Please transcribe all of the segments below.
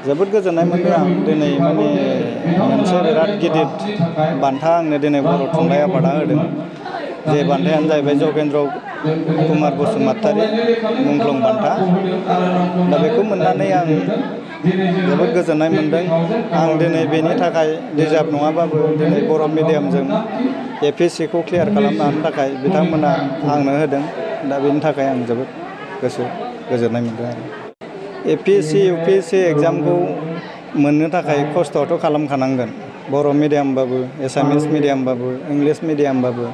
जोबोद गोजोननाय मोनदों आं दिनै माने मोनसे बिराद गिदिर बान्था आंनो दिनै बर' थुनलाइ आफादा होदों। जे बान्थायानो जाहैबाय जगेन्द्र कुमार बसुमतारी मुंख्लं बान्था। दा बेखौ मोननानै आं जोबोद गोजोननाय मोनदों। आं दिनै बेनि थाखाय रिजार्भ नङाबाबो दिनै बर' मिडियामजों APSC खौ क्लियार खालामनो हानो थाखाय बिथांमोना आंनो होदों। दा बेनि थाखाय आं जोबोद गोजोननाय मोनदों आरो। APSC UPSC एग्जामखौ मोननो थाखाय खस्थ'थ' खालामखानांगोन। बर' मिडियामबाबो एसामिस मिडियामबाबो इंलिस मिडियामबाबो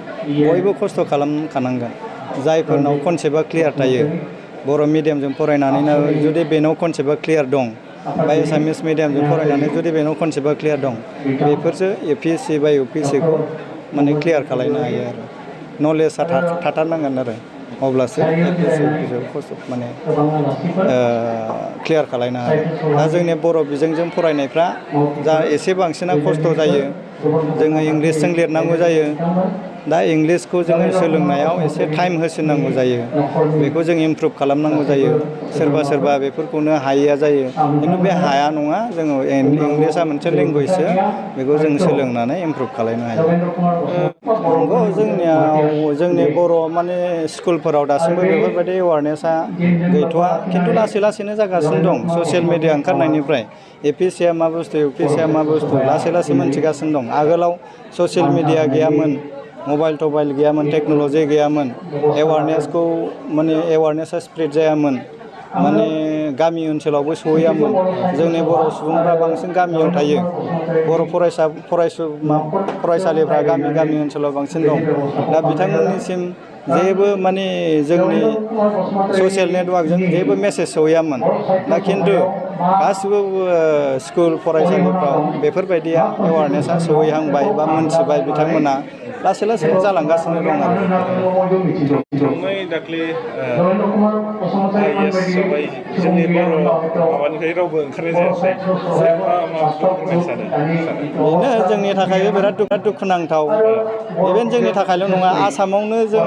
बयबो खस्थ' खालामखानांगोन। जायफोरनाव कनसेप्टआ क्लियार थायो बर' मिडियामजों फरायनानैनो जुदि बेनाव कनसेप्टआ क्लियार दं बा एसामिस मिडियामजों फरायनानै जुदि बेनाव कनसेप्टआ क्लियार दं बेफोरसो APSC बा UPSC खौ माने क्लियार खालामनो हायो आरो। नलेजआ थाथारनांगोन आरो अब्लासो APSC खस्थ' माने क्लियार खालामनो हागोन। दा जोंनि बर' बिजोंजों फरायनायफ्रा जा एसे बांसिना खस्थ' जायो। जोङो इंलिसजों लिरनांगौ जायो। दा इंलिसखौ जोङो सोलोंनायाव एसे टाइम होसिननांगौ जायो। बेखौ जों इमप्रुभ खालामनांगौ जायो। सोरबा बेफोरखौनो हायैया जायो। खिन्थु बे हाया नङा। जोङो इंलिसआ मोनसे लेंगुवेजसो बेखौ जों सोलोंनानै इमप्रुभ खालामनो हायो। नंगौ जोंनि बर' माने स्कुलफोराव दासिमबो बेफोरबायदि एवारनेसआ गैथ'वा। खिन्थु लासै लासैनो जागासिनो दं। ससियेल मिडिया ओंखारनायनिफ्राय APSC आ मा बुस्थु UPSC आ मा बुस्थु लासै मोनथिगासिनो दं। आगोलाव ससियेल मिडिया गैयामोन, मबाइल गैयामोन, टेक्न'लजि गैयामोन। एवारनेसआ स्प्रेड जायामोन। माने गामि ओनसोलावबो सहैयामोन। जोंनि बर' सुबुंफ्रा बांसिन गामियाव थायो। बर' फरायसालिफ्रा गामि ओनसोलाव बांसिन दं। दा बिथांमोननिसिम जेबो माने जोंनि ससियेल नेटवार्कजों जेबो मेसेज सहैयामोन। दा खिन्थु गासिबो स्कुल फरायसालिफ्राव बेफोरबायदिया एवारनेसआ सहैहांबाय बा मोनथिबाय बिथांमोना लासैनो जालांगासिनो दं आरो। थांनाय दाख्लै IAS आवहाय जोंनि बर' माबानिफ्राय रावबो ओंखारनाय जायासै। मा फोरमायनो सानो? बेनो जोंनि थाखायबो बिराद दुखुनांथाव। इभेन जोंनि थाखायल' नङा आसामावनो जों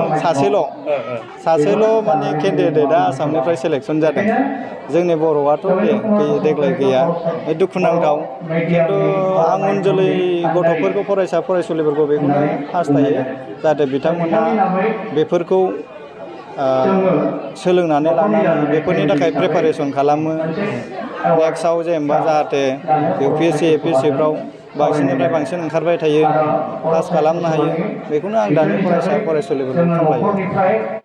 सासेल' माने केन्डिडेटआ आसामनिफ्राय सेलेक्सन जादों। जोंनि बर'आथ' देग्लाय गैया। दुखुनांथाव। खिन्थु आं उन जोलै गथ'फोरखौ फरायसुलिफोरखौ बेखौनो हास्थायो जाहाथे बिथांमोना बेफोरखौ सोलोंनानै लानानै बेफोरनि थाखाय प्रिपारेसन खालामो। नेक्स्टआव जेनेबा जाहाथे UPSC APSCफ्राव बांसिननिफ्राय बांसिन ओंखारबाय थायो, पास खालामनो हायो। बेखौनो आं दानि फरायसुलिफोरखौ खावलायो।